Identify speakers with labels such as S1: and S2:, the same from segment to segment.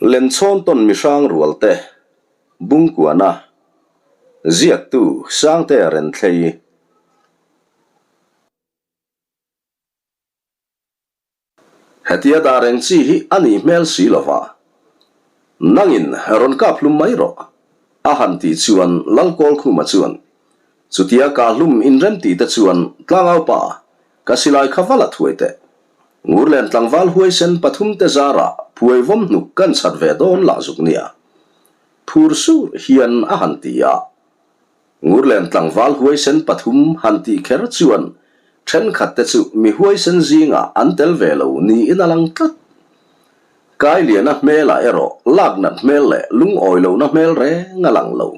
S1: Lenchhawn tawn mihrang rualte Bungkuana ziaktu Sangtea Renthlei. Hetia dah reng chi hi a nih hmel si lo va, nangin rawn kap hlum mai rawh, a han tih chuan Lalkawlkhuma chuan, Chutia ka hlum inrem tih te chuan tlangaupa ka silai kha va la thuai teh. Ngurlen tlangval huaisen pathum te zarah phuai vawm hnuk kan chhat ve dawn lah zuk nia. Phur sur hian a han ti a. Ngurlen tlangval huaisen pathum han tih kher chuan thenkhat te chu mi huaisen zingah an tel ve lo niin a lang tlat. Kailiana hmelah erawh laknat hmel leh lungawi lohna hmel reng a lang lo.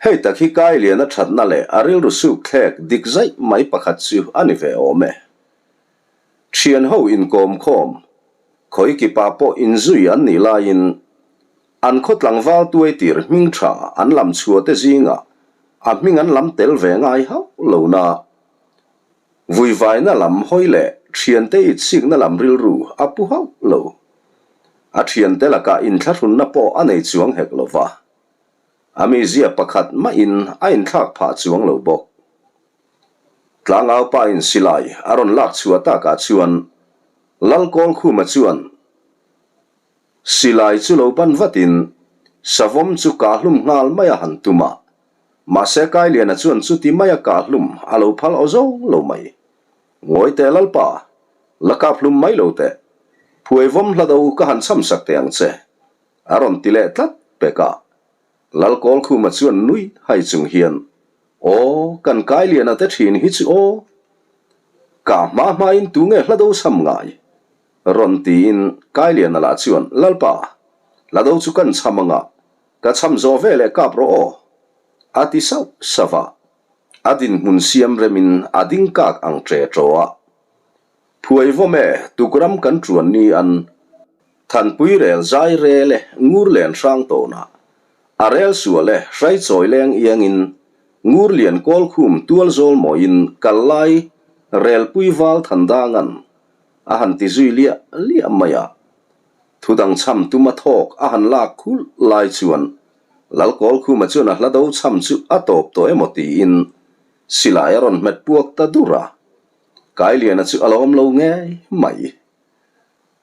S1: Hei tak hi Kailiana thatna leh a rilru suk thlek dik zaih mai pakhat chu a ni ve awm e. Thian ho inkawm khawm, khawi kipa pawh inzui an nih laiin An khaw tlangval tuai tir hming tha an lam chhuah te zingah a hming an lam tel ve ngai hauh lo na. Vuivaina lam hawi leh thiante itsikna lam rilru a pu hauh lo. A thiante lakah inthlahrunna pawh a nei chuang hek lo va. A mizia pakhat mahin a inthlak phah chuang lo bawk. Tlangau pa in silai a rawn lak chhuah takah chuan Lalkawlkhuma chuan, Silai chu lo ban vatin Savawm chu kahhlum nghal mai a han tum a, mahse Kailiana chuan chuti maia kahhlum a lo phal aw zawng lo mai. Ngawi teh Lalpa, la kaphlum mai lo teh, phuaivawm hla do ka han cham sak teh ang che, a rawn ti leh tlat pek a. Lalkawlkhuma chuan nui hai chung hian, Aw, kan Kailiana te thin hi chu aw, kah hma hmain tunge hla do cham ngai? Rawn tiin Kailiana lah chuan, Lalpa, la do chu kan cham anga, ka cham zawh ve leh kap rawh aw, a ti sauh sauh a. A dinhmun siam remin a ding kak ang ṭe ṭaw a. Phuai vawm e, tukram kan ṭuan ni an Thanpui rel zai rel e, ngur len hrang tawnah. A rel sual e, hrai chawi leng iangin, ngur lian kawlkhum tual zawl mawiin kal lai relpui val thandangan a han ti zui liah liah mai a. Thu dang chham tuma thawk a han lak khulh lai chuan Lalkawlkhuma chuan a hla do chham chu a tawp tawh emaw tiin silai a rawn hmet puak ta dur a. Kailiana chu a la awm lo ngei mai.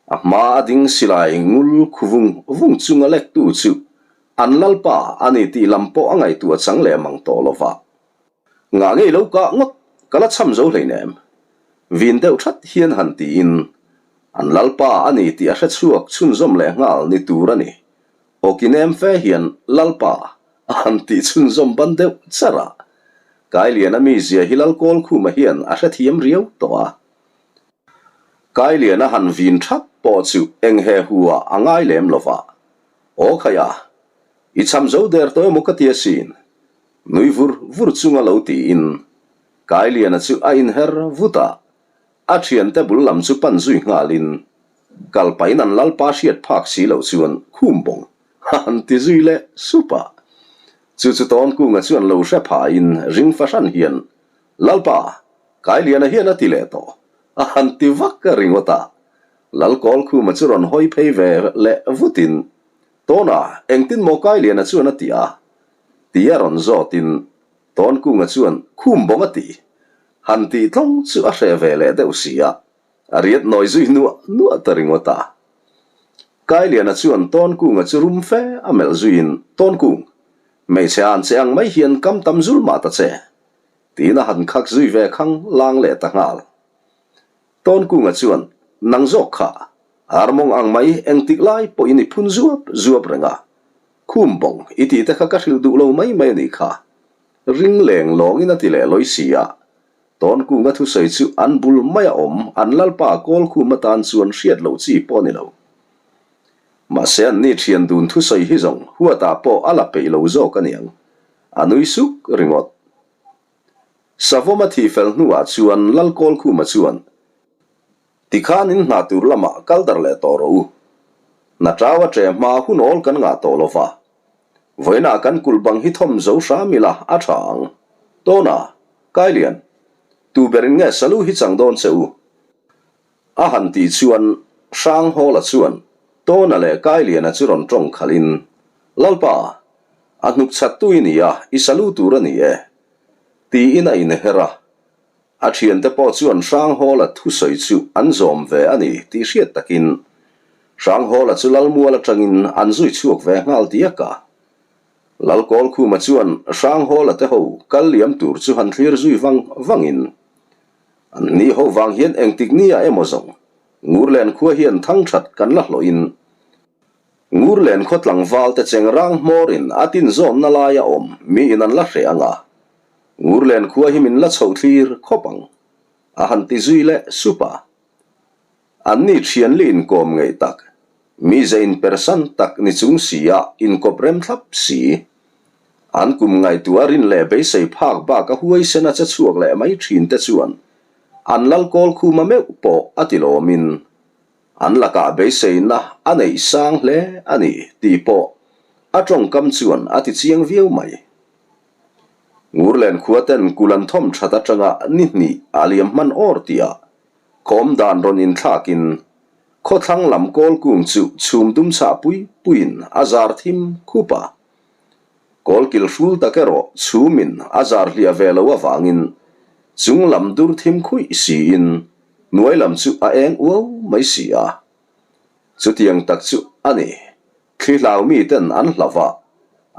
S1: A hma a ding silai ngul khu vung vung chunga lektu chu an Lalpa a ni tih lam pawh a ngaihtuah chang leh mang tawh lo va. Ngah ngei lo kah ngawt ka la cham zo hleinem. Vin deuh that hian han tiin an Lalpa a ni tih a hre chhuak chhunzawm leh nghal ni tur a ni. Awki nem fe hian Lalpa a han tih chhunzawm ban deuh char a. Kailiana mizia hi Lalkawlkhuma hian a hrethiam riau tawh a. Kailiana han vin that pawh chu eng he hu ah a ngai lem lo va. Aw khaia, i cham zo der tawh emaw ka ti asin. Nui vur vur chunga lo tiin Kailiana chu a inher vut a, a thiante bul lam chu pan zui nghalin kalpain an lalpa hriat phak si lo chuan khum bawng a han ti zui leh sup a. Chu chu Tawnkunga chuan lo hre phain ring fahran hian, Lalpa, Kailiana hian a ti leh tawh, a han ti vak ringawt a. Lalkawlkhuma chu rawn hawi phei ve leh vutin, Tawna, engtin maw Kailiana chuan a ti a? Tia rawn zawtin Tawnkunga chuan khum bawng a ti. Han tih tlawng chu a hreh ve leh deuh si a, a riat nawi zui nuah nuah ta ringawt a. Kailiana chuan Tawnkunga chu rum fe a melh zuiin, Tawnkung, hmeichhe an che ang mai hian kam tam zul mah ta che, tiin a han khak zui ve khang lang leh ta nghal. Tawnkunga chuan, Nang zawk kha, armawng ang mai engtik lai pawhin i phun zuap zuap reng a, Khum bawng i tih te kha ka hrilh duh lo mai mai a nih kha. Ring leng lawngin a ti leh lawi si a. Tawnkunga thusawi chu an bul mai a awm, an lalpa Kawlkhum atan chuan hriat loh chi pawh a ni lo. Mahse an ni thian dun thusawi hi zawng huatah pawh a la peih lo zawk a niang. A nui suk ringawt. Savawm a thih fel hnuah chuan Lal Kawlkhuma chuan, Tikhan in hna tur lamah kal dar leh tawh rawh u. Hna tau a ṭe hma hun awl kan ngah tawh lo va. Vawiinah kan kulh bang hi thawm zo hram ila a ṭha ang. Tawna, Kailian, tu berin nge salu hi chang dawn che u? A han tih chuan Hranghawla chuan. Tawna leh Kailiana chu rawn tawng khalhin, Lalpa, a hnuk chhattu i ni a, i salu tur a ni e, tiin a inher a. A thiante pawh chuan Hranghawla thusawi chu an zawm ve a ni tih hriat takin Hranghawla chu Lalmual atangin an zui chhuak ve nghal diak a. Lalkawlkhuma chuan Hranghawla te ho kal liam tur chu han thlir zui vang vangin, An ni ho vang hian engtik nia emaw zawng Ngurlen khua hian thangthat kan la hlawhin Ngurlen khaw tlangval te chengrang hmawrin a tinzawnna laia awm miin an la hreh ang a, Ngurlen khua hi min la chhoh thlir khawp ang, a han ti zui leh sup a. Anni thianli inkawm ngeih tak, mize inpersan tak ni chung si a inkawp rem thlap si. An kum ngaihtuah rin leh beisei phak bak a huaisen a che chhuak leh mai thin te chuan an lal kawl khuma meuh pawh a ti lawmin An lakah beiseina a neih sang hle a ni tih pawh a tawngkam chuan a ti chiang viau mai. Ngurlen khua ten kul an thawm that atanga ni hnih a liam hman awr tihah khawm dan rawn inthlakin khawthlang lam kawl kung chu chhum dum chhah pui puiin a zar thim khup a. Kawl kil hrul tak erawh chhumin a zar hliah ve lo avangin chung lam dur thim khuih siin Hnuai lam chu a eng uau mai si a. Chutiang tak chu a ni, thli hlau miten an hlauh a,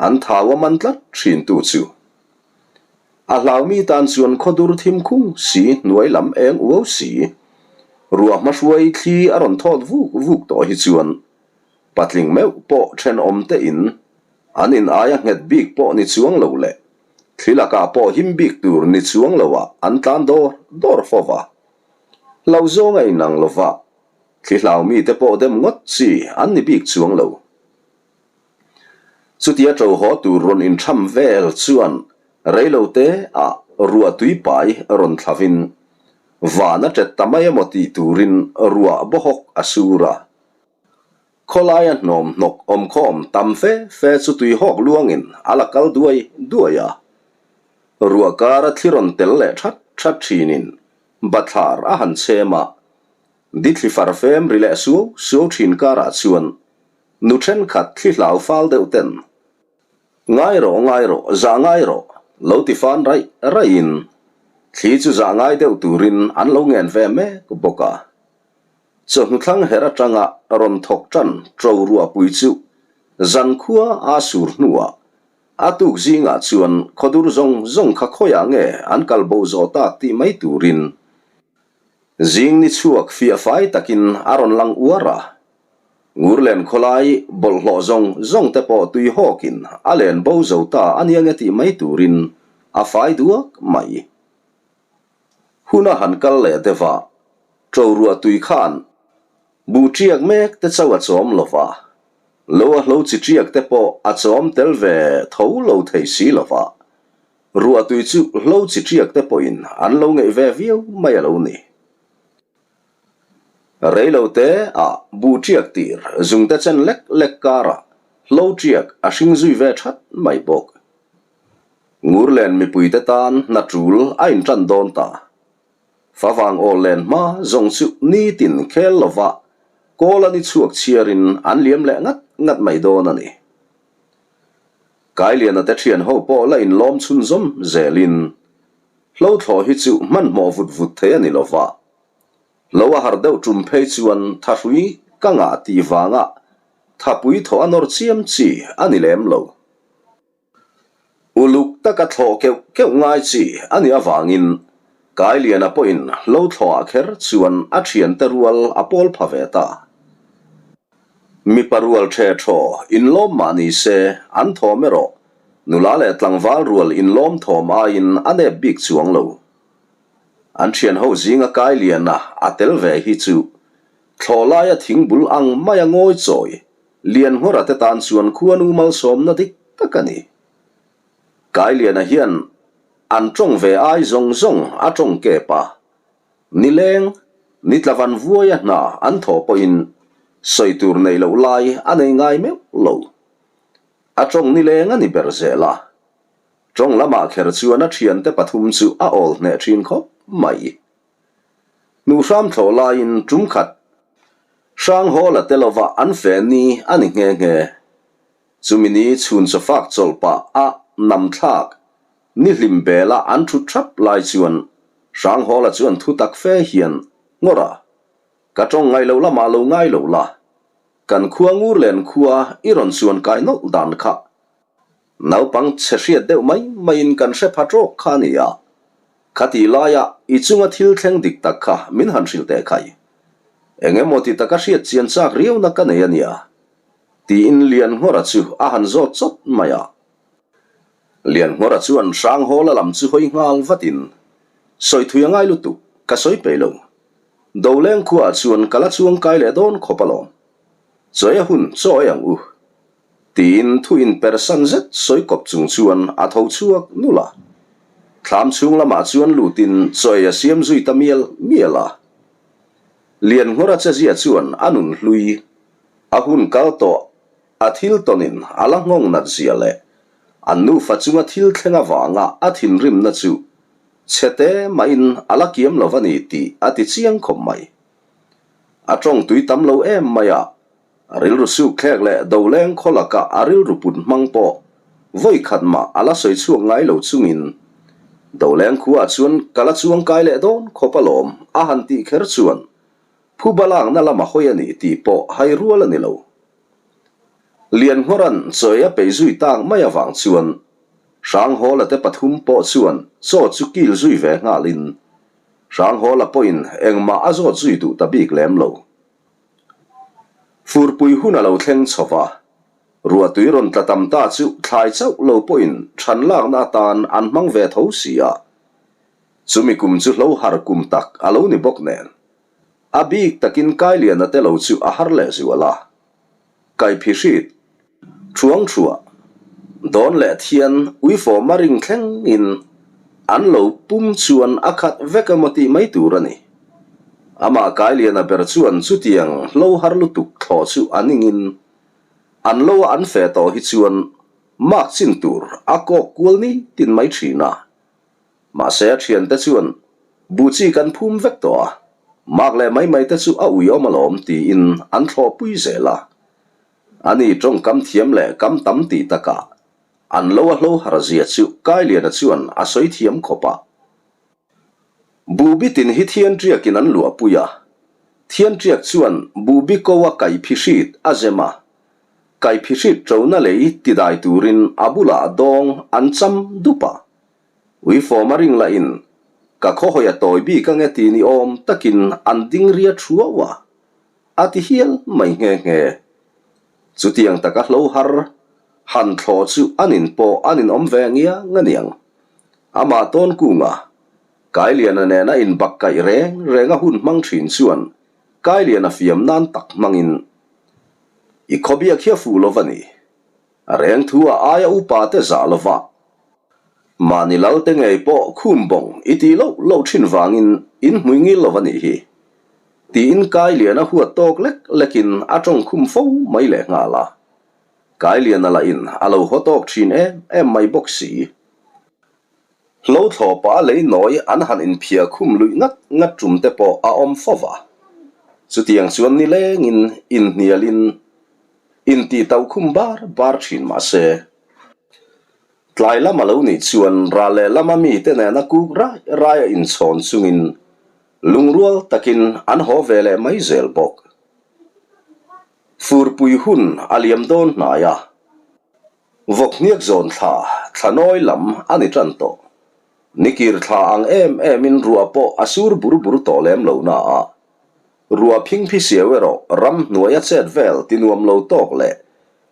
S1: an thau a man tlat thintu chu. A hlau mi tan chuan khawdur thim khung si hnuai lam eng uau si, ruah hmahruai thli a rawn thawt vuk vuk tawh hi chuan patling meuh pawh thenawm te in an in aia nghet bik pawh ni chuang lo leh Thli lakah pawh him bik tur ni chuang loah an tlan dawr dawr fo va. Hlau zawng a inang lo va, thli hlau mite pawh dem ngawt chi an ni bik chuang lo. Chutia ṭo haw tur rawn inṭham vel chuan reilote ah ruah tui pai rawn thlavin van a ṭet ta mai emaw tih turin ruah bawhawk a sur a. Khawlaia hnawm hnawk awmkhawm tam fe fe chu tui hawk luangin a la kal duai duai a. Ruah kara thli rawn tel leh that that thinin bathlar a han chhem a, dithli far fem ri leh suau suau thin karah chuan nu thenkhat thli hlau fal deuh ten, Ngai rawh, ngai rawh, zah ngai rawh, lo ti fan raih raihin thli chu zah ngai deuh turin an lo ngen ve mek bawk a. Chawhnu thlang her atanga rawn thawk tan ṭo ruahpui chu zankhua a sur hnuah a tuk zingah chuan khawdur zawng zawng kha khawiah nge an kal bo zawh tak tih mai turin zing ni chhuak fiah fai takin a rawn lang uar a. Ngurlen khawlai bawlhhlawh zawng zawng te pawh tui hawkin a len bo zo ta a nia nge tih mai turin a fai duak mai. Hun a han kal leh deuh a, ṭo ruah tui khan buh ṭiak mek te chauh a chawm lo va, lo a hlo chi ṭiak te pawh a chawm tel ve tho lo thei si lo va, ruah tui chu hlo chi ṭiak te pawhin an lo ngeih ve viau mai a lo ni. Rei lo te ah buh ṭiak tir zungte chen lek lek karah hlo ṭiak a hring zui ve ṭhat mai bawk. Ngurlen mipuite tan hna tul a intan dawn ta. Favang awl len hma zawng chu nitin khel lova kawl a ni chhuak chhiarin an liam leh ngat ngat mai dawn a ni. Kailiana te thian ho pawh la inlawm chhunzawm zelin hlo thlawh hi chu hmanhmawh vut vut thei a ni lova, hlo a har deuh tum phei chuan thahrui ka ngah tih vanga thapui thawh a nawr chiam chi a ni lem lo. Uluk taka thlawh keuh keuh ngai chi a nih avangin Kailiana pawhin hlo thlawhah kher chuan a thiante rual a pawl pha ve ta. Mipa rual ṭhe ṭhaw inlawm mah ni se an thawm erawh nula leh tlangval rual inlawm thawm aiin a nep bik chuang lo. An ṭhianho zinga Kailiana a tel ve hi chu thlawh laia thingbul ang maia ngawi chawi Lianhmawra te tan chuan khuanu malsawmna dik tak a ni. Kailiana hian an tawng ve ai zawng zawng a tawng kep a, nileng, ni tlavan vuaia hna an thawh pawhin sawi tur neih loh lai a nei ngai meuh lo. A tawng nileng a ni ber zel a, tawng lamah kher chuan a thiante pathum chu a awl hneh thin khawp mai. Hnuhhram thlawh laiin tum khat. Hranghawla te lova an feh ni a ni nghe nghe. Chumi ni chhun chawfak chawlh pah a nam thlak ni hlim bela an thut thap lai chuan Hranghawla chuan thu tak fe hian ngawr a, Ka tawng ngaih loh lamah lo ngai lo la, kan khua ngur len khua i rawn chuan kai nawlh dan kha Naupang chhe hriat deuh mai maiin kan hre pha tawk kha a ni a, khatih laia i chunga thil thleng dik tak kha min han hrilh teh khai. Eng emaw ti taka hriat chian chak riauna ka nei a nia, tiin Lianngawra chu a han zawt chawt mai a. Lianngawra chuan Hranghawla lam chu hawi nghal vatin, Sawi thui a ngai lutuk, ka sawi peih lo. Doleng khuaah chuan ka la chuang kai leh dawn khawp alawm. Chawi a hun chaw ei ang u. Tiin thu inpersan zet sawi kawp chung chuan a tho chhuak nulh a. Thlam chhung lamah chuan lutin chaw ei a siam zui ta mial mial a. Lianngawra chezia chuan a nun hlui, a hun kal tawh, a thil tawnin a la nghawng nat zia leh an nufa chunga thil thleng avanga a thinrimna chu chhete mahin a la kiam lo va ni tih a ti chiang khawp mai. A tawng tui tam lo em mai a, A rilru suk thlek leh doleng khaw laka a rilru put hmang pawh vawi khat mah a la sawi chhuak ngai lo chungin doleng khuaah chuan ka la chuang kai leh dawn khawp alawm a han tih kher chuan phuba lakna lama hawi a nih tih pawh hai rual a ni lo. Lianngawra'n chawi a peih zui tak mai avang chuan Hranghawla te pathum pawh chuan chaw chu kil zui ve nghalin Hranghawla pawhin engmah a zawt zui duh ta bik lem lo. Furpui hun a lo thleng chho va, ruahtui rawn tla tam ta chu thlai chauh lo pawhin than lakna atan an hmang ve tho si a. Chumi kum chu hlo har kum tak a lo ni bawk nen, a bik takin Kailiana te lo chu a har leh zual a. Kaiphi hrit, Thuang thuah, dawn leh thian uifawm a ring thlengin an lo pum chuan a khat vek emaw tih mai tur a ni. Amah Kailiana ber chuan chutiang hlo har lutuk thlawh chu a ningin an lo a an feh tawh hi chuan mark chin tur a kawk kual ni tin mai thin a. Mahse a thiante chuan buh chi kan phum vek tawh a, mark leh mai mai te chu a uiawm alawm tiin an thlawhpui zel a. Ani tawngkam thiam leh kam tam tih takah an lo a hlo har zia chu Kailiana chuan a sawi thiam khawp a. Buhbi tin hi thianṭiakin an luahpui a, thianṭiak chuan buhbi ko a kaiphi hrit a zem a, kaiphi hrit ṭona lei tidai turin a bulah dawng an cham dup a. Uifawm a ring lahin ka khawhawi a tawi bik ange ti ni awm takin an ding ria ṭhuau a. A ti hial mai nghe nghe. Chutiang taka hlo har han thlawh chu an in pawh an in awm ve ngiang a niang. Amah tawn kunga Kailiana nena inbak kaih reng reng a hun hmang thin chuan Kailiana fiam nan tak hmangin i khawbiak hi a fuh lo va ni. A reng thu a aia upa te zah lova mahni lal te ngei pawh khum bawng i tih loh loh thin vangin in hmui ngil lo va nih hi. Tiin Kailiana huat tawk lek lekin a tawng khum fo mai leh nghal a. Kailiana lahin a lo haw tawk thin em em mai bawk si. Hlo thlawpa lei nawi an han inphiah khum luih ngat ngat tum te pawh a awm fo va. Chutiang chuan nilengin inhnialin intih tauh khum bar bar thin mah se. Tlai lam a lo nih chuan ral leh lama mite nena kuk rai rai a inchhawn chungin lungrual takin an haw ve leh mai zel bawk. Furpui hun a liam dawn hnai a, vawkhniak zawn thla thla nawi lam a ni tan tawh. Nikir thla ang em emin ruah pawh a sur bur bur tawh lem lo na a, ruah phingphi siau erawh ramhnuai a chet vel ti nuam lo tawk leh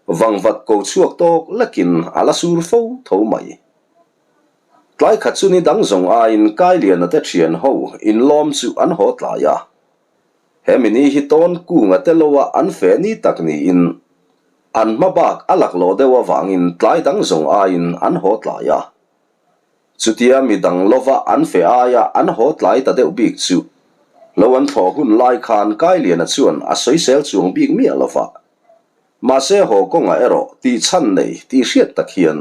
S1: Vangvat ko chhuak tawk lekin a la sur fo tho mai. Tlai khat chu ni dang zawng aiin Kailiana te thian ho inlawm chu an haw tlai a. He mini hi tawn kunga te loa an feh ni tak niin an hma bak a laklawh deuh avangin tlai dang zawng aiin an haw tlai a. Chutia mi dang lova an feh aia an haw tlai ta deuh bik chu lo an thlawh hun lai khan Kailiana chuan a sawisel chuang bik miah lova. Mahse haw kawngah erawh tih chhan nei tih hriat tak hian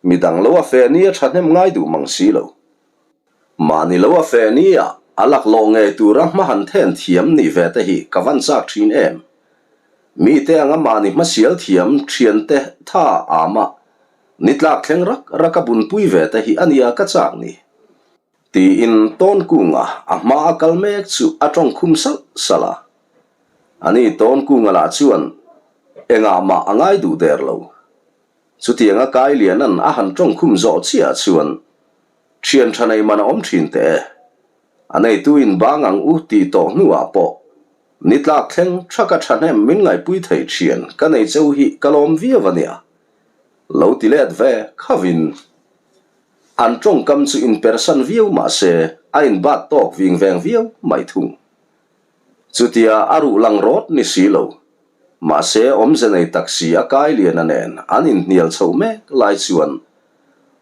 S1: mi dang lo a feh ni a thahnem ngai duh mang si lo. Mahni lo a feh ni a. A laklawh ngei tura hma han then thiam nih ve te hi ka van chak thin em. Mite anga mahni hmasial thiam thiante tha ama ni tlak thleng rak rak a bunpui ve te hi a nia ka chak ni. Tiin Tawnkunga a hma a kal mek chu a tawng khum salh salh a. Ani Tawnkunga lah chuan engah mah a ngai duh der lo. Chutianga Kailianan a han tawng khum zawh chiah chuan Thian tha nei man a awm thin teh e. A neitu in bang ang u tih tawh hnuah pawh ni tlak thleng thaka thahnem min ngaihpui thei thian ka nei cheu hi ka lawm viau a nia. Lo ti let ve khavin. An tawngkam chu inpersan viau mah se a inbat tawk ving veng viau mai thung. Chutia a ruh lang rawt ni si lo. Mahse awmze nei tak si a kai liana nen an inhnial chhoh mek lai chuan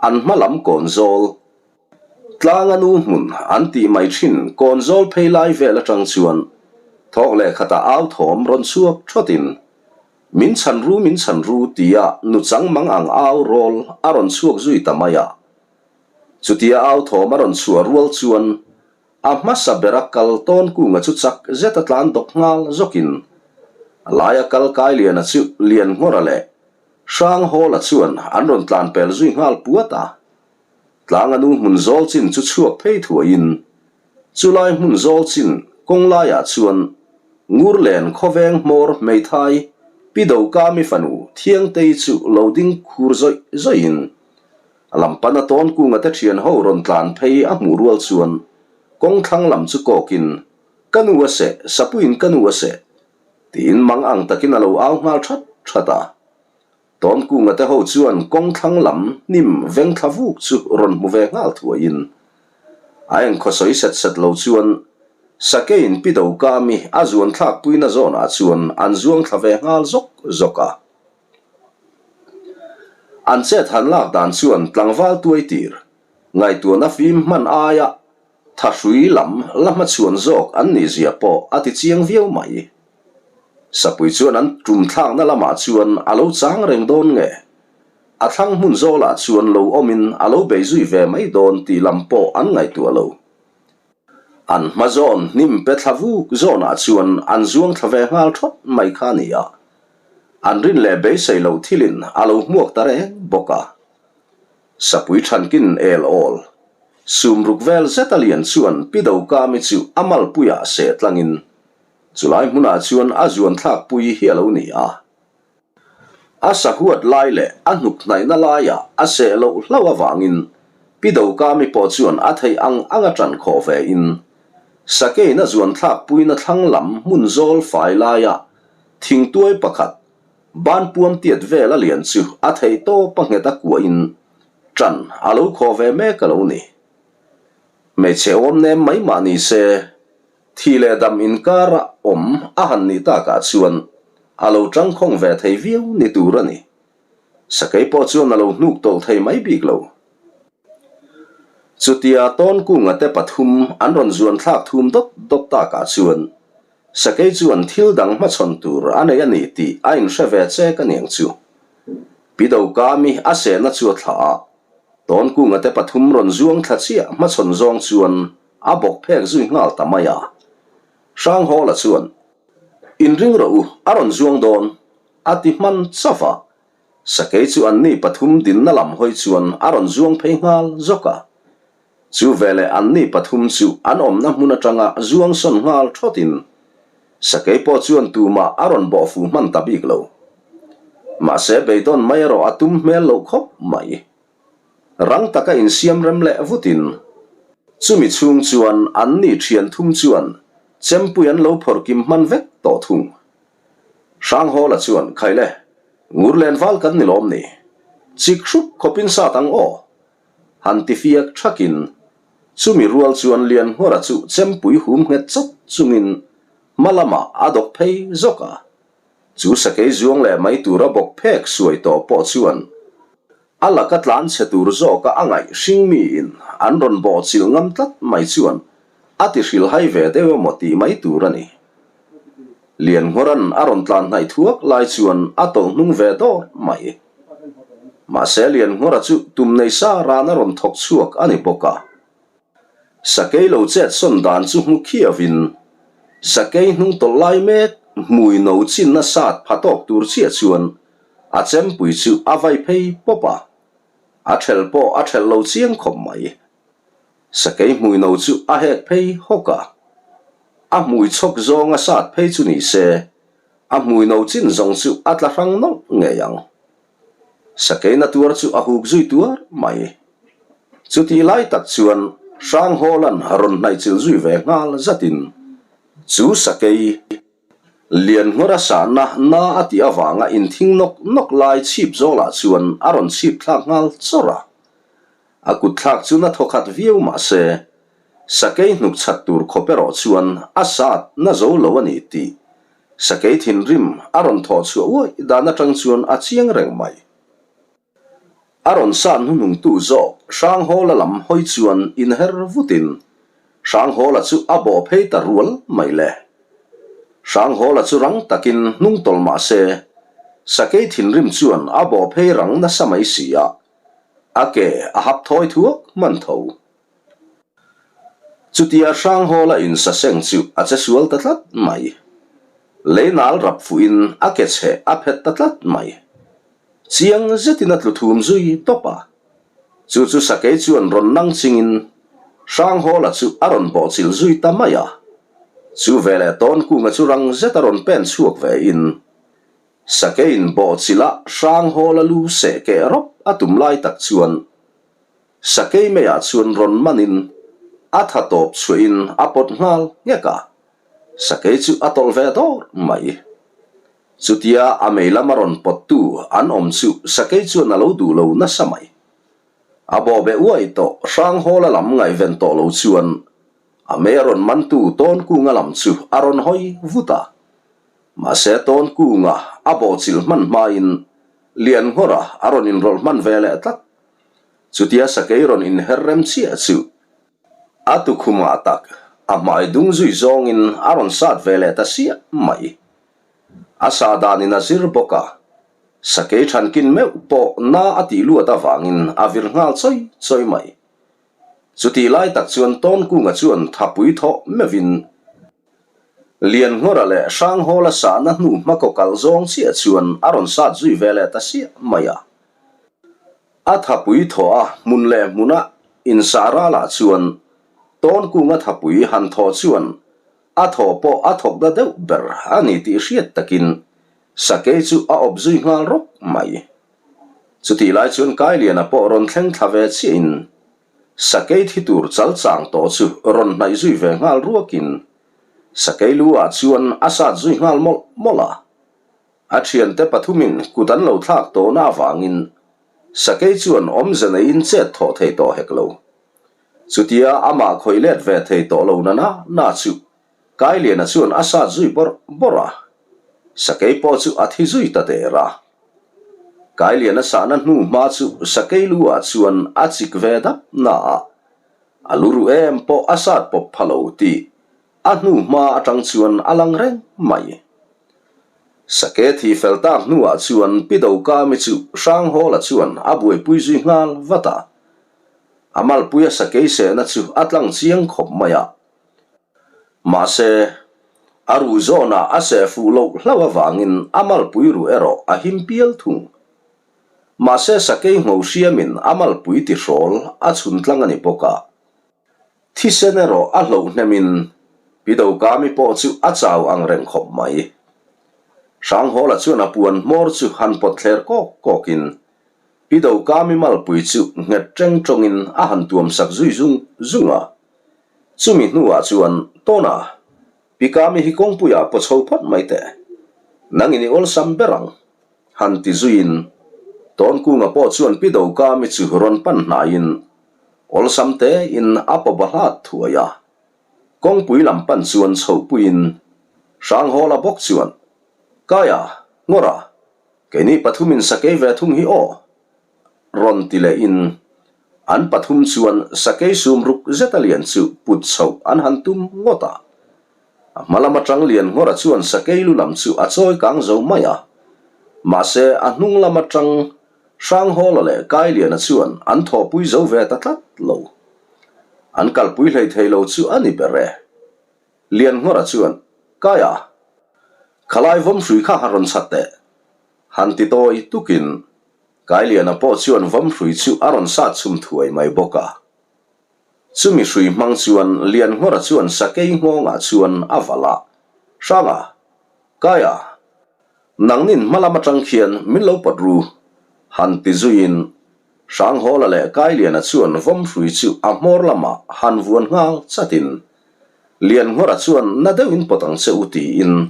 S1: an hma lam kawn zawl tlanga nu hmun an tih mai thin kawn zawl phei lai vel atang chuan thawk leh khatah au thawm rawn chhuak thawtin Min chhan ru min chhan ru tia nu chang mang ang au rawl a rawn chhuak zui ta mai a. Chutia au thawm a rawn chhuah rual chuan A hmasa bera kal tawn kunga chu chak zet a tlan dawk nghal zawkin a laia kal Kailiana chu Lianngawra leh Hranghawla chuan an rawn tlan pel zui nghal puat a. Tlanga nu hmun zawl chin chu chhuak phei thuaiin chulai hmun zawl chin kawng laiah chuan Ngurlen khawveng hmawr hmeithai Pi Dokami fanu Thiangtei chu lo ding khur zawih zawihin A lam pana tawn kunga te thian ho rawn tlan phei a hmuh rual chuan kawng thlang lam chu kawkin, Ka nu a seh, Sapuiin ka nu a seh! tiin mang ang takin a lo au nghal that that a. Tawn kunga te ho chuan kawng thlang lam hnim veng thla vuk chu rawn hmu ve nghal thuaiin a engkhaw sawi set set lo chuan Sakeiin Pi Dokami a zuan thlakpuina zawnah chuan an zuang thla ve nghal zawk zawk a. An chet han lak dan chuan tlangval tuai tir ngaihtuahna fim hman aia thahrui lam la hmachhuan zawk an nih zia pawh a ti chiang viau mai. Sapui chuan an tum thlakna lamah chuan a lo chang reng dawn nge? A thlang hmun zawlah chuan lo awmin a lo bei zui ve mai dawn tih lam pawh an ngaihtuah lo. An hma zawn hnim pe thla vuk zawnah chuan an zuang thla ve nghal thawt mai kha a ni a. An rin leh beisei loh thilin a lo hmuak ta reng bawk a. Sapui thankin el awl, sum ruk vel zet a lian chuan Pi Dokami chu a malpuiah seh tlangin chulai hmunah chuan a zuan thlakpui hi a lo ni a. A sahuat lai leh a hnuk hnaihna laiah a seh loh hlauh avangin Pi Dokami pawh chuan a theih ang ang a ṭan khawh ve in Sakeiin a zuan thlakpuina thlang lam hmun zawl fai laiah Thingtuai pakhat, banpuam tiat vel a lian chu a theih tawp a nghet a kuahin ṭan a lo khaw ve mek a lo ni. Hmeichhe awm nem mai mah ni se, thi leh dam inkara awm a han nih takah chuan a lo ṭangkhawng ve thei viau ni tur a ni. Sakei pawh chuan a lo hnuk tawlh thei mai bik lo. Chutia Tawnkunga te pathum an rawn zuan thlak thum dawt dawt takah chuan Sakei chuan thil dang hmachhawn tur a nei a ni tih a inhre ve chek a niang chu. Pi Dokami a sehna chu a thlah a, Tawnkunga te pathum rawn zuang thla chiah hmachhawn zawng chuan a bawk phek zui nghal ta mai a. Hranghawla chuan, Inring rawh u, a rawn zuang dawn, a ti hman chauh a. Sakei chu anni pathum dinna lam hawi chuan a rawn zuang phei nghal zawk a. Chu veleh anni pathum chu an awmna hmun atanga zuang sawn nghal thawtin Sakei pawh chuan tumah a rawn bawh fu hman ta bik lo. Mahse beidawn mai erawh a tum hmel loh khawp mai. Rang taka insiam rem leh vutin chumi chhung chuan anni thian thum chuan chempui an lo phawrh kim hman vek tawh thung. Hranghawla chuan, Khaile, ngur len val kan ni lawm ni? Chik hrup khawpin sat ang aw! Han ti fiak thakin, chumi rual chuan Lianngawra chu chempui hum nghet chawt chungin hma lamah a dawk phei zawk a. Chu sakei zuang leh mai tura bawk phek suai tawh pawh chuan a laka tlan chhe tur zawka a ngaih hring miin an rawn bawh chilh ngam tlat mai chuan a ti hrilhhai ve deuh emaw tih mai tur a ni. Lianngawra'n a rawn tlan hnaih thuak lai chuan a tawlh hnung ve dawr mai. Mahse Lianngawra chu tum nei sa rana rawn thawk chhuak a ni bawk a. Sakei lo chet sawn dan chu hmu khiauin sakei hnung tawlh lai mek hmui no chinna sat pha tawk tur chiah chuan a chempui chu a vai phei pawp a. A thelh pawh a thelh lo chiang khawp mai. Sakei hmui no chu a hek phei hawk a. A hmui chhawk zawng a sat phei chu ni se, a hmui no chin zawng chu a tla hrang nawlh ngei ang. Sakei na tuar chu a huk zui tuar mai. Chutih lai tak chuan Hranghawla'n rawn hnaihchilh zui ve nghal zatin chu sakei Lianngawra sahna na a tih avanga inthing nawk nawk lai chhip zawlah chuan a rawn chhip thlak nghal chawrh a. A kut thlak chu na thawkhat viau mah se, sakei hnuk chhat tur khawp erawh chuan a sat na zo lo a ni tih sakei thinrim a rawn thawh chhuah uaih dan atang chuan a chiang reng mai. A rawn sat hnuhnungtu zawk Hranghawla lam hawi chuan inher vutin Hranghawla chu a bawh phei ta rual mai le. Hranghawla chu rang takin hnung tawlh mah se, sakei thinrim chuan a bawh phei rang nasa mai si a, A ke a hap thawi thuak hman tho. Chutia Hranghawla insaseng chu a che sual ta tlat mai. Leinal rap fuhin a ke chhe a phet ta tlat mai. Chiang zetin a tlu thum zui tawp a. Chu chu sakei chuan rawn nang chingin Hranghawla chu a rawn bawhchilh zui ta mai a. Chu veleh Tawnkunga chu rang zet a rawn pen chhuak ve in Sakeiin bawhchilh-a Hranghawla lu seh keh rawp a tum lai tak chuan Sakei meiah chuan rawn manin a tha tawp chhuahin a pawt nghal nghek a, Sakei chu a tawlh ve dawr mai. Chutia a mei lama rawn pawttu an awm chu Sakei chuan a lo duh lo nasa mai. A bawhbeh uai tawh Hranghawla lam ngaihven tawh lo chuan a mei a rawn mantu Tawnkunga lam chu a rawn hawi vut a. Mahse Tawnkunga a bawhchilh hman hmain Lianngawra a rawn inrawlh hman ve leh tlat. Chutia sakei rawn inher rem chiah chu a tukhumah tak a hmai dung zui zawngin a rawn sat ve leh ta siah mai. A sah danin a zir bawk a, sakei thankin meuh pawh na a tih luat avangin a vir nghal chawi chawi mai. Chutih lai tak chuan Tawnkunga chuan thapui thawh meuhin, Lianngawra leh Hranghawla sahna hnu hma kaw kalh zawng chiah chuan a rawn sat zui ve leh ta siah mai a. A thapui thawh a hmun leh hmuna insah ralah chuan Tawnkunga thapui han thawh chuan a thaw pawh a thawk da deuh ber a ni tih hriat takin sakei chu a awp zui nghal rawk mai. Chutih lai chuan Kailiana pawh rawn thleng thla ve chiahin Sakei thi tur chal chang tawh chu rawn hnaih zui ve nghal ruakin Sakei lu ah chuan a sat zui nghal mawlh mawlh a. A thiante pathumin kut an lo thlak tawhna avangin Sakei chuan awmze neiin chet thawh thei tawh hek lo. Chutia amah khawih let ve thei tawh lo na na na chu Kailiana chuan a sat zui bawrh bawrh a, Sakei pawh chu a thi zui ta der a. Kailiana sahna hnu hma chu Sakei lu ah chuan a chik ve dap na a, a lu ruh em pawh a sat pawp pha lo tih a hnu hma atang chuan a lang reng mai. Sake thi fel tak hnuah chuan Pi Dokami chu Hranghawla chuan a buaipui zui nghal vat a, a malpuia Sakei sehna chu a tlang chiang khawp mai a. Mahse, a ruh zawnah a seh fuh loh hlauh avangin a malpui ruh erawh a him pial thung. Mahse, sakei ngho hriamin a malpui tihrawl a chhun tlang a ni bawk a. Thisen erawh a hloh hnemin Pidokami pawh chu a chau ang reng khawp mai. Hranghawla chuan a puan hmawr chu han pawt thler kawk kawkin Pidokami malpui chu nghet teng tawngin a han tuamsak zui zung zung a. Chumi hnuah chuan Tawna, Pikami hi kawngpuiah paw chho phawt mai teh. Nangin i awlsam ber ang, han ti zuiin Tawnkunga pawh chuan Pi Dokami chu rawn pan hnaiin awlsam tein a paw bahlat thuai a. Kawngpui lam pan chuan chhohpuiin Hranghawla bawk chuan, Kaia, Ngawra, keini pathumin sakei ve thung hi aw, Rawn ti lehin an pathum chuan sakei sum ruk zeta lian chu put chhoh an han tum ngawt a. A hma lam atang lian nghawra chuan sakei lu lam chu a chawi kang zo mai a. Mahse a hnung lam atang Hranghawla leh Kailiana chuan an thawhpui zo ve ta tlat lo. An kalpui hlei thei lo chu a ni ber e. Lianngawra chuan, Kaia, khalai vawmhrui kha han rawn chhat teh. Han ti tawi tukin Kailiana pawh chuan vawmhrui chu a rawn sat chhum thuai mai bawk a. Chumi hrui hmang chuan Lianngawra chuan sakei nghawngah chuan a valh a, Hranga, Kaia, nangnin hma lam atang khian min lo pawt ru, han ti zuiin Hranghawla leh Kailiana chuan vawmhrui chu a hmawr lamah han vuan nghal chatin Lianngawra chuan na deuhin pawt ang che u tiin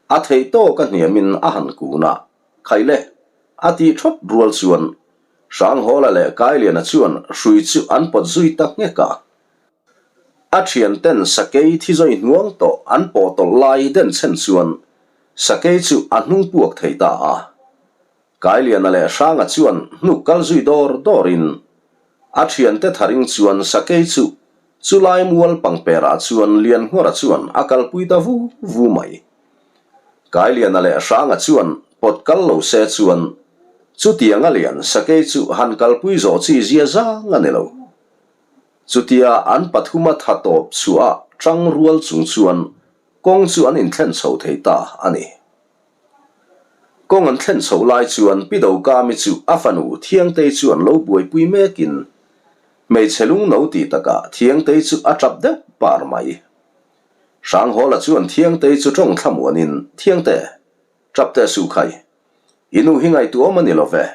S1: a theih tawk a hniamin a han kun a, Khaile, a tih thawt rual chuan Hranghawla leh Kailiana chuan hrui chu an pawt zui ta nghek a. A thianten sakei thi zawi hnuang tawh an pawh tawlh lai den chhen chuan sakei chu a hnung puak thei ta a. Kailiana leh Hranga chuan hnuk kal zui dawr dawrin a thiante tharing chuan sakei chu chulai mual pangperah chuan Lianngawra chuan a kalpui ta vu vu mai. Kailiana leh Hranga chuan pawt kal lo se chuan chutianga lian sakei chu han kalpui zawh chi zia zang a ni lo. Chutia an pathuma tha tawp chhuah tang rual chung chuan kawng chu an inthlen chho thei ta a ni. Kawng an thlen chhoh lai chuan Pi Dokami chu a fanu Thiangtei chu an lo buaipui mekin hmeichhe lungno tih takah Thiangtei chu a tap deuh par mai. Hranghawla chuan Thiangtei chu tawng thlamuanin, Thiangte, tap teh suh khai. I nu hi ngaihtuahawm a ni lo ve.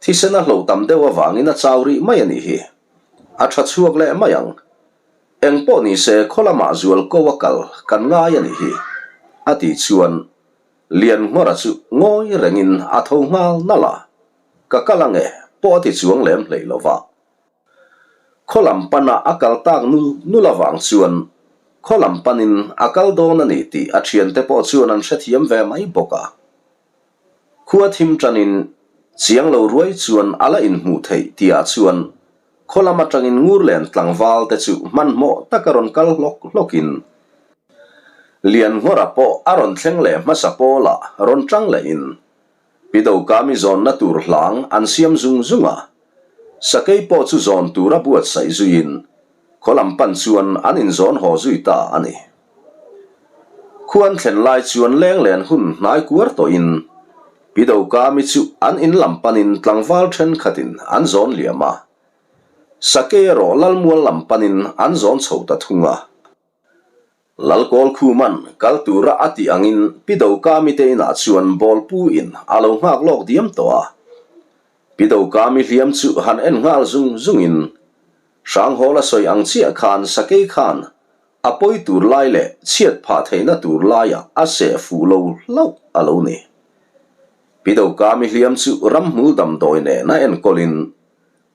S1: Thisen a hloh tam deuh avangin a chau rih mai a nih hi. A tha chhuak leh mai ang. Eng pawh ni se khaw lamah zual ko a kal kan ngai a nih hi, a tih chuan Lianngawra chu ngawi rengin a tho nghal nalh a, Ka kal ange pawh a ti chuang lem hlei lo va. Khaw lam pana a kal tak nul nul avang chuan khaw lam panin a kal dawn a ni tih a thiante pawh chuan an hrethiam ve mai bawk a. Khua thim tanin chiang lo ruai chuan a la inhmuh theih tihah chuan khaw lam atangin Ngurlen tlangval te chu hmanhmawh taka rawn kal hlawk hlawkin Lianngawra pawh a rawn thleng leh hmasa pawlah rawn tang lehin Pi Dokami zawnna tur hlang an siam zung zung a, sakei pawh chu zawn tura buatsaih zuiin khaw lam pan chuan an inzawn haw zui ta a ni. Khuan thlen lai chuan leng len hun hnai kuar tawhin Pi Dokami chu an in lam panin tlangval thenkhatin an zawn liam a, sakei erawh Lalmual lam panin an zawn chho ta thung a. Lalkawl Khuman kal tura a tih angin Pi Dokami te inah chuan bawlpu in a lo nghak lawk diam tawh a. Pi Dokami hliam chu han en nghal zung zungin Hranghawla sawi ang chiah khan sakei khan a pawi tur lai leh chhiat phah theihna tur laiah a seh fuh lo hlauh a lo ni. Pi Dokami hliam chu ramhmul damdawi nen a enkawlin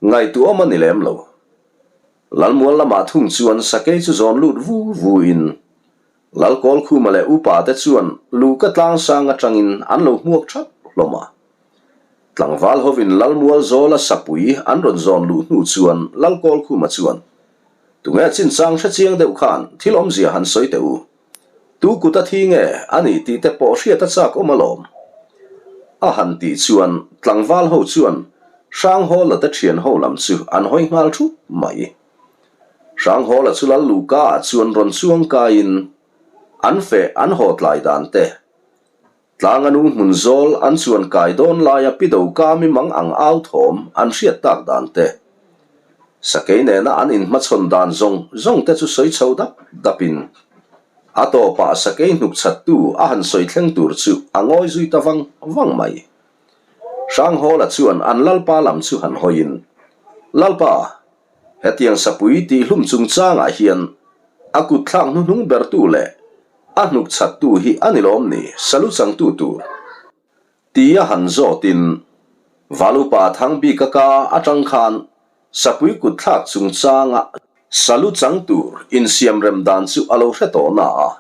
S1: ngaihtuahawm a ni lem lo. Lalmual lamah thung chuan sakei chu zawn lut vu vuin Lalkawlkhuma leh upa te chuan luka tlangsang atangin an lo hmuak thap hlawm a. Tlangval hovin Lalmual zawla sapui an rawn zawn luh hnu chuan Lalkawlkhuma chuan, Tunge chinchang hrechiang deuh khan thil awmzia han sawi teh u. Tu kut a thi nge a ni tih te pawh hriat a chak awm alawm. A han tih chuan tlangval ho chuan Hranghawla te thian ho lam chu an hawi nghal thup mai. Hranghawla chu Lal Luka ah chuan rawn chuang kaiin an feh an haw tlai dan te Tlanga nu hmun zawl an chuan kai dawn laia pi do ka mi mang ang au thawm an hriat tak dan te, sakei nena an inhmachhawn dan zawng zawng te chu sawi chho dap dapin a tawpah sakei hnuk chhattu a han sawi thleng tur chu a ngawi zui ta vang vang mai. Hranghawla chuan an lalpa lam chu han hawiin, Lalpa, hetiang sapui tihhlum chungchangah hian a kutthlak hnuhnung bertu leh A hnuk chhattu hi a ni lawm ni, salu changtu tur? Tia han zawtin Valupa Thangbika ka atang khan sapui kutthlak chungchanga salu chang tur insiamrem dan chu a lo hre tawh na a,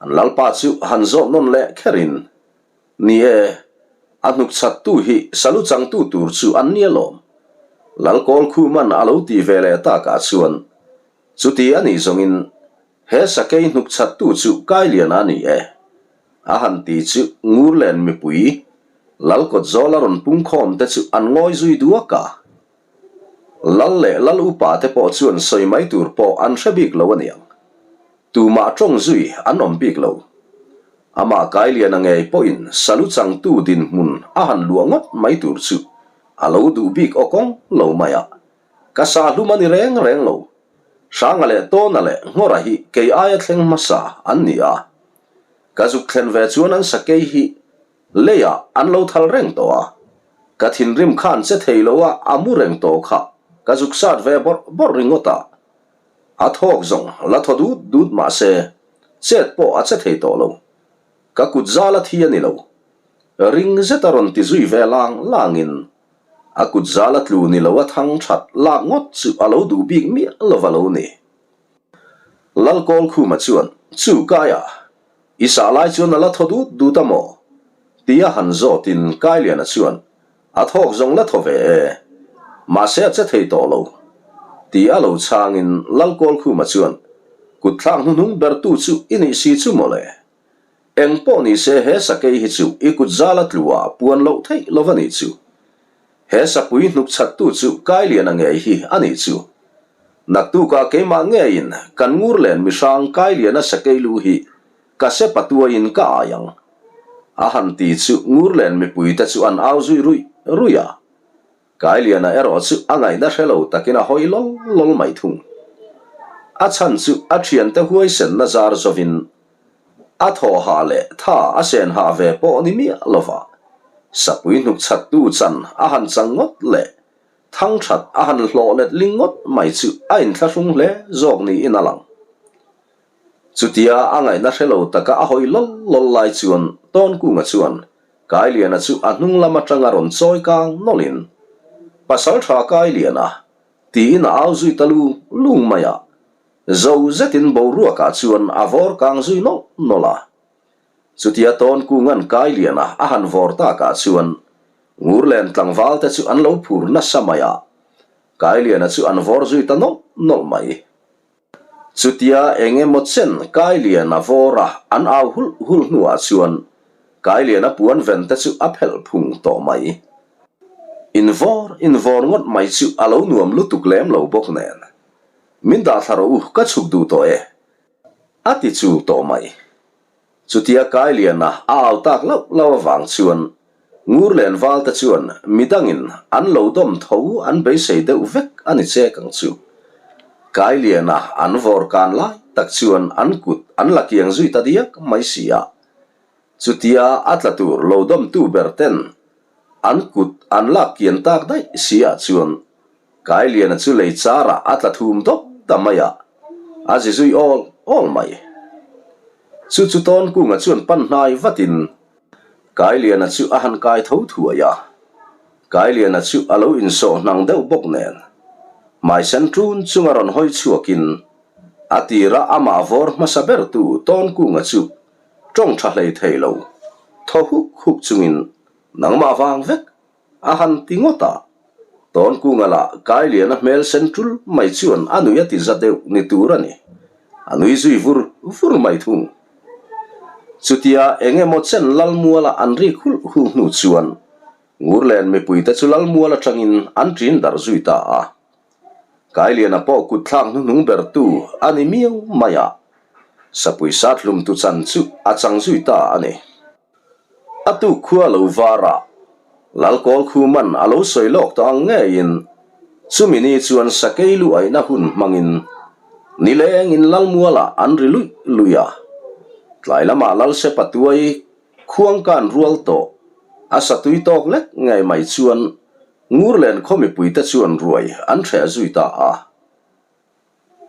S1: an lalpa chu han zawt nawn leh kherin, Ni e, a hnuk chhattu hi salu changtu tur chu an ni alawm. Lalkawlkhuman a lo ti ve leh takah chuan chuti a nih zawngin He sakei hnuk chhattu chu Kailiana a ni e. A han ti chu Ngurlen mipui Lalkawt zawla rawn pungkhawm te chu an ngawi zui duak a. Lal leh lal upa te pawh chuan sawi mai tur pawh an hre bik lo aniang. Tumah tawng zui an awm bik lo. Amah Kailiana ngei pawhin salu changtu dinhmun a han luah ngawt mai tur chu a lo duh bik awkawng lo mai a. Ka sa hlum a ni reng reng lo. Hranga leh Tawna leh Nghawra hi kei aia thleng hmasa an ni a. Ka zuk thlen ve chuan an sakei hi Leiah an lo thal reng tawh a, ka thinrim khan che thei lo a a mu reng tawh kha ka zuk sat ve bawrh bawrh ringawt a. A thawk zawng la thaw dut dut mah se chet pawh a che thei tawh lo. Ka kut zal a thi a ni lo. Ring zet a rawn ti zui ve lang langin a kut zal a tlu ni lo a thang that lak ngawt chu a lo duh bik miah lova lo ni. Lalkawlkhuma chuan, Chu Kaia, i sah lai chuan a la thaw dut dut a maw? tia han zawtin Kailiana chuan, A thawk zawng la thaw ve e, mahse a che thei tawh lo, ti a lo chhangin Lalkawlkhuma chuan, Kut thlak hnuhnung bertu chu i nih si chu maw le? Eng pawh ni se he sakei hi chu i kut zal a tlu a puan loh theih lo va nih chu. He sapui hnuk chhattu chu Kailiana ngei hi a nih chu. Naktukah keimah ngeiin kan ngur len mihrang Kailiana sakei lu hi ka se patuaiin ka ai ang. A han ti chu ngur len mipuite chu an au zui ruih ruih a. Kailiana erawh chu a ngaihna hre lo takin a hawi lawl lawl mai thung. A chhan chu a thiante huaisenna zar zovin a thaw hah leh tha a sen hah ve pawh ni miah lova sapui hnuk chhattu chan a han chang ngawt leh thang that a han hlawh let ling ngawt mai chu a inthlahrung hle zawk niin a lang. Chutia a ngaihna hre lo taka a hawi lawl lawl lai chuan Tawnkunga chuan Kailiana chu a hnung lam atanga rawn chawi kang nawlhin, Pasal tha Kailiana, tiin a au zui ta lung lung mai a. Zo zetin boruakah chuan a vawr kang zui nawlh nawlh a. Chutia Tawnkunga'n Kailiana a han vawr takah chuan Ngurlen tlangval te chu an lo phur nasa mai a, Kailiana chu an vawr zui ta nawlh nawlh mai. Chutia eng emaw chen Kailiana vawra an au hulh hulh hnuah chuan Kailiana puan ven te chu a phelh phung tawh mai. Invawr invawr ngawt mai chu a lo nuam lutuk lem lo bawk nen. Min dah thla rawh u, ka chhuk duh tawh e. A ti chul tawh mai. Chutia Kailiana a au tak lauh lauh avang chuan Ngurlen valte chuan midangin an lo dawm tho an beisei deuh vek a ni chek ang chu. Kailiana an vawr kan lai tak chuan an kut an la kiang zui ta diak mai si a. Chutia a tla tur lo dawmtu ber ten an kut an lak kian tak daih si ah chuan Kailiana chu lei charah a tla thum dawp ta mai a, a zi zui awl awl mai. Chu chu Tawnkunga chuan pan hnai vatin Kailiana chu a han kai tho thuai a. Kailiana chu a lo insawh hnang deuh bawk nen, hmaisen ṭun chunga rawn hawi chhuakin a tira amah vawr hmasa bertu Tawnkunga chu ṭawng ṭha hlei thei lo, thaw huk huk chungin nangmah vang vek A han ti ngawt a, Tawnkunga lah Kailiana hmel sen tul mai chuan a nui a ti za deuh ni tur a ni. A nui zui vur vur mai thung. Chutia eng emaw chen Lalmuala an rik hulh hulh hnu chuan Ngurlen mipuite chu Lalmual atangin an ṭin darh zui ta a. Kailiana pawh kut thlak hnuhnung bertu a ni miau mai a, Sapui sat hlumtu chan chu a chang zui ta a ni. A tuk khua lo var a, Lalkawl Khuman a lo sawi lawk tawh ang ngeiin chumi ni chuan sakei lu aihna hun hmangin nilengin Lalmualah an ri luih luih a. Tlai lamah Lalsepa tuai khuangkan rual tawh a satui tawk lek ngei mai chuan Ngurlen khaw mipuite chuan ruai an hreh zui ta a.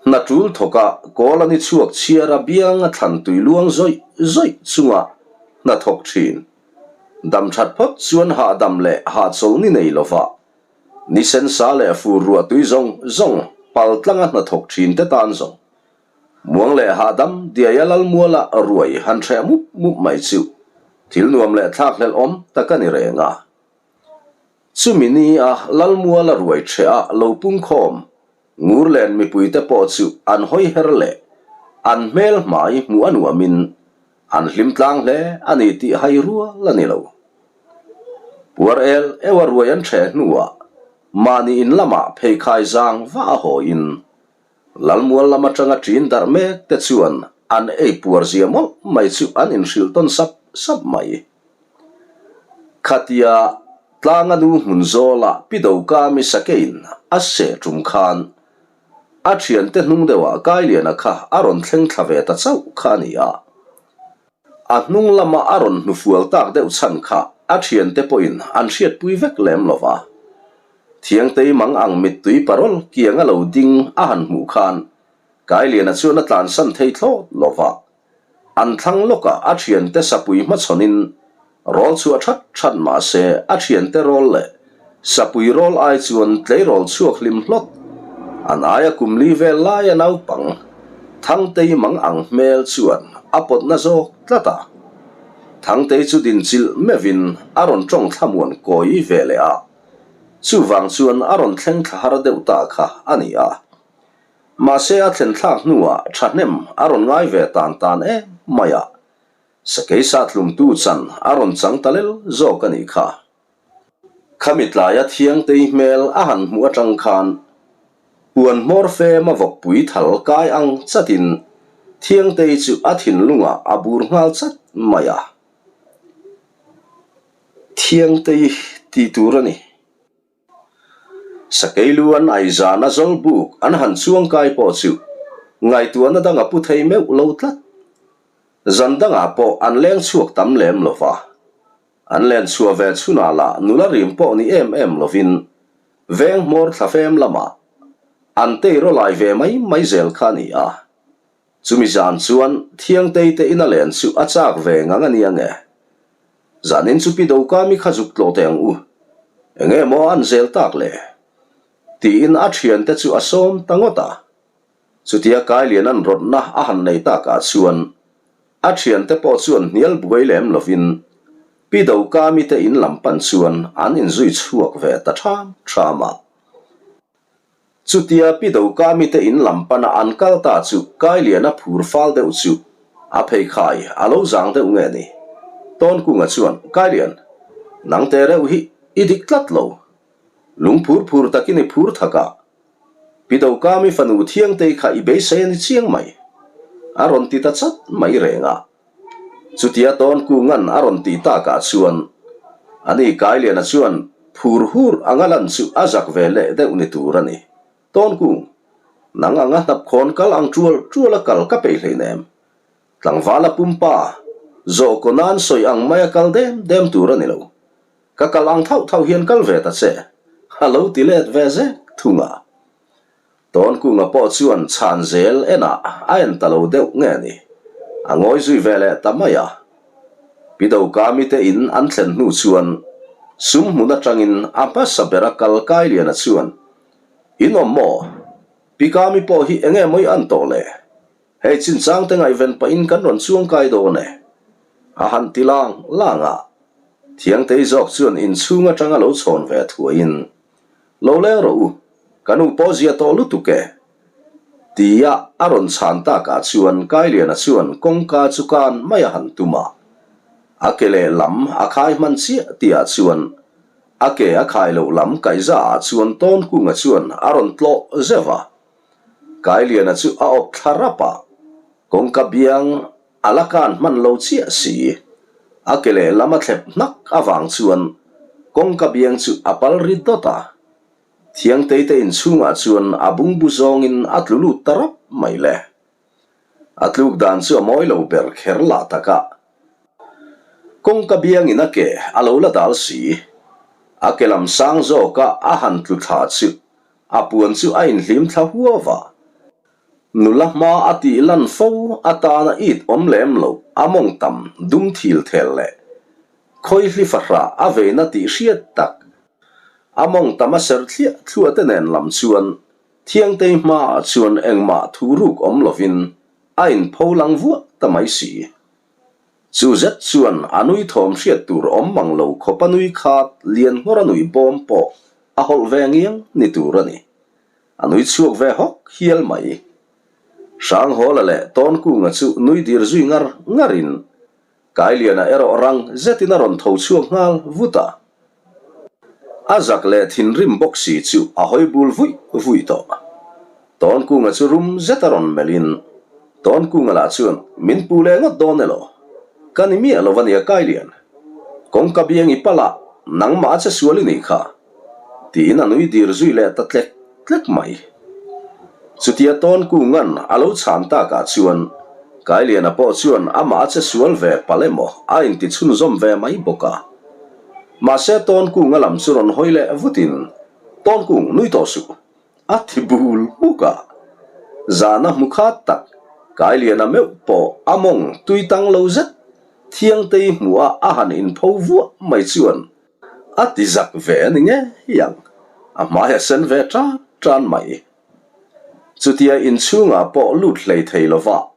S1: Hna tul thawka kawl a ni chhuak chhiar a bianga thlan tui luang zawih zawih chunga hna thawk thin. Dam that phawt chuan hahdam leh hahchawlh ni nei lova ni sensa leh fur ruah tui zawng zawng pal tlanga hna thawk thin te tan zawng muang leh hahdam diaia lalmuala ruai han hreh mup mup mai chu thil nuam leh thlakhlelh awm tak a ni reng a. Chumi ni a lalmuala ruai hreh a lo pungkhawm Ngurlen mipuite pawh chu an hawi her leh an hmel hmai hmuh a nuamin an hlim tlang hle a ni tih hai rual a ni lo. Puar el eua ruai an ṭheh hnuah. Mahni in lamah pheikhai zang va a hawiin Lalmual lam atanga ṭin darh mek te chuan an ei puar zia mawlh mai chu an inhrilh tawn sap sap mai. Khatia tlanga nu hmun zawla Pi Dokami sakein a seh ṭum khan a ṭhiante hnung deuhah Kailiana kha a rawn thleng thla ve ta chauh kha a ni a. A hnung lama a rawn hnufual tak deuh chhan kha a thiante pawhin an hriatpui vek lem lo va. Thiangtei mang ang mittui parawl kiang a lo ding a han hmuh khan Kailiana chuan a tlansan thei thlawt lo va. An thlang lawkah a thiante sapui hmachhawnin Rawl chhuah that that mah se a thiante rawl leh sapui rawl ai chuan tleirawl chhuak hlim hlawt. An aia kum li vel laia naupang Thangtei mang ang hmel chuan a pawtna zawk tlat a. Thangtei chu dinchilh meuhin a rawn tawng thlamuan kawi ve leh a, chuvang chuan a rawn thleng thla har deuh ta kha a ni a. Mahse a thlen thlak hnuah thahnem a rawn ngai ve tan tan em mai a. Sakei sa tlumtu chan a rawn chang ta lel zawk a nih kha. Khami tlaia Thiangtei hmel a han hmuh atang khan puan hmawr fem a vawkpui thal kai ang chatin Thiangtei chu a thinlungah a bur nghal chat mai a. Thiangtei tih tur a ni. Sakei lu an ai zana zawlbuk an han chuangkai pawh chu ngaihtuahna dang a pu thei meuh lo tlat. Zan dangah pawh an leng chhuak tam lem lo va. An len chhuah ve chhunah lah nula rim pawh ni em em lovin veng hmawr thla fem lamah an tei rawlai ve mai mai zel kha a ni a. Chumi zan chuan Thiangtei te ina len chu a chak ve ngang a nia nge? Zanin chu Pi Dokami kha zuk tlawh teh ang u. Enge maw an zel tak le? Tiin a thiante chu a sawm ta ngawt a. Chutia Kailian an rawtna a han nei takah chuan a thiante pawh chuan hnial buai lem lovin Pi Dokami te in lam pan chuan an inzui chhuak ve ta ṭham ṭham a. Chutia Pi Dokami te in lam pana an kal ta chu Kailiana phur fal deuh chu a pheikhai a lo zang deuh nge ni? Tawnkunga chuan, Kailian, nang te reuh hi i dik tlat lo. Lung phur phur takin i phur thak a. Pi Dokami fanu Thiangtei kha i beisei a ni chiang mai. A rawn ti ta chat mai reng a. Chutia Tawnkunga'n a rawn tih takah chuan ani Kailiana chuan phur hur anga lan chu a zak ve leh deuh ni tur a ni. Tawnkung, nang anga hnapkhawn kal ang tual tual a kal ka peih hleinem. Tlangvala pumpa, zawh kaw nan sawi ang maia kal dem dem tur a ni lo. Ka kal ang thauh thauh hian kal ve ta che, a lo ti let ve zek thung a. Tawnkunga pawh chuan chhan zel enah a en ta lo deuh nge ni, a ngawi zui ve leh ta mai a. Pi Dokami te in an thlen hnu chuan sum hmun atangin a hmasa bera kal Kailiana chuan, In awm maw? Pi Kami pawh hi enge mawi an tawh le? Hei chinchang te ngaihven pahin kan rawn chuang kai dawn e. A han ti lang lang a. Thiangtei zawk chuan inchhung atanga lo chhawn ve thuaiin, Lo leng rawh u, ka nu pawh zia tawh lutuk e. Tia a rawn chhan takah chuan Kailiana chuan kawngka chu kan mai a han tum a. A ke lehlam a khai hman chiah tihah chuan a ke a khai loh lam kaihza ah chuan Tawnkunga chuan a rawn tlawh zeuh a. Kailiana chu a awp thla rap a, kawngka biang A la kan hman lo chiah si. A ke lehlam a thlep hnak avang chuan kawngka biang chu a pal ri dawt a. Thiangtei te inchhungah chuan a bungbu zawngin a tlu lut ta rap mai le. A tluk dan chu a mawi lo ber kher lah tak a. Kawngka biangin a ke a lo la dal si. A ke lam sang zawka a han tlu thla chu a puan chu a inhlim thla huau a. Nula hma a tih lan fo atana it awm lem lo a mawng tam dum thil thel leh khawihli fahrah a veina tih hriat tak a mawng tam a ser thliah thluah te nen lam chuan Thiangtei hmaah chuan engmah thu ruk awm lovin a inpho lang vuah ta mai si. Chu zet chuan a nui thawm hriat tur awm mang lo khawp a nui khat lian nghawr a nui bawm pawh a hawlh ve ngiang ni tur a ni. A nui chhuak ve hawk hial mai. Hranghawla leh Tawnkunga chu nui dir zui ngar ngarin Kailiana erawh rang zetin a rawn tho chhuak nghal vut a. A zak leh thinrim bawk si chu a hawi bul vuih vuih tawh. Tawnkunga chu rum zet a rawn melhin, Tawnkunga lah chuan min pu leh ngawt dawn elaw? Ka ni miah lo a nia Kailian. Kawngka biang i palh a, nangmah a che sual i nih kha. Tiin a nui dir zui leh ta tlek tlek mai. Chutia Tawnkunga'n a lo chhan takah chuan Kailiana pawh chuan amah a che sual ve palh emaw a inti chhunzawm ve mai bawk a. Mahse Tawnkunga lam chu rawn hawi leh vutin, Tawnkung, nui tawh suh! A thi bul hmuk a. Zana hmu khat tak, Kailiana meuh pawh a mawng tui tang lo zet Thiangtei hmuh a a han inpho vuah mai chuan a ti zak ve a ni ngei ang, a hmai a sen ve tan tan mai. Chutia inchhungah pawh lut hlei thei lova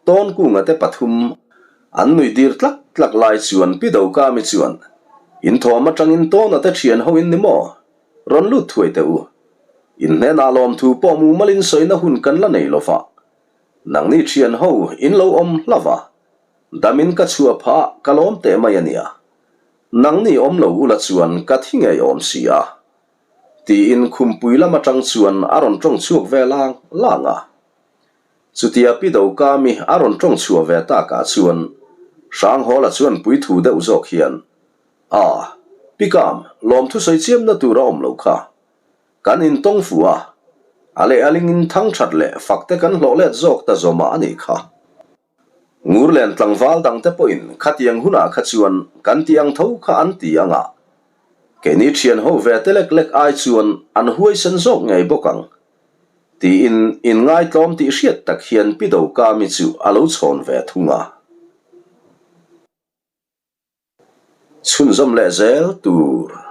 S1: Tawnkunga te pathum an nui dir tlak tlak lai chuan Pi Dokami chuan, In thawm atangin Tawna te thian ho in ni maw? Rawn lut thuai teh u. In hnenah lawmthu pawh mumalin sawina hun kan la nei lova. Nangni thian ho in lo awm hlauh a, damin ka chhuah phah ka lawm teh mai a nia. Nangni awm lo ula chuan ka thi ngei awm si a. Tiin khumpui lam atang chuan a rawn tawng chhuak ve lang lang a. Chutia Pi Dokami a rawn tawng chhuah ve takah chuan Hranghawla chuan puithu deuh zawk hian, A, Pi Kam, lawmthu sawi chiamna tur a awm lo kha. Kan intawng fu a, a leh a lingin thang that leh fak te kan hlawh let zawk ta zawmah a nih kha. Ngurlen tlangval dangte pawhin khatiang hunah kha chuan kan ti ang tho kha an ti ang a, keini thian ho ve te lek lek ai chuan an huaisen zawk ngei bawk ang tiin inngaitlawm tih hriat tak hian Pi Dokami chu a lo chhawn ve thung a. Chhunzawm leh zel tur.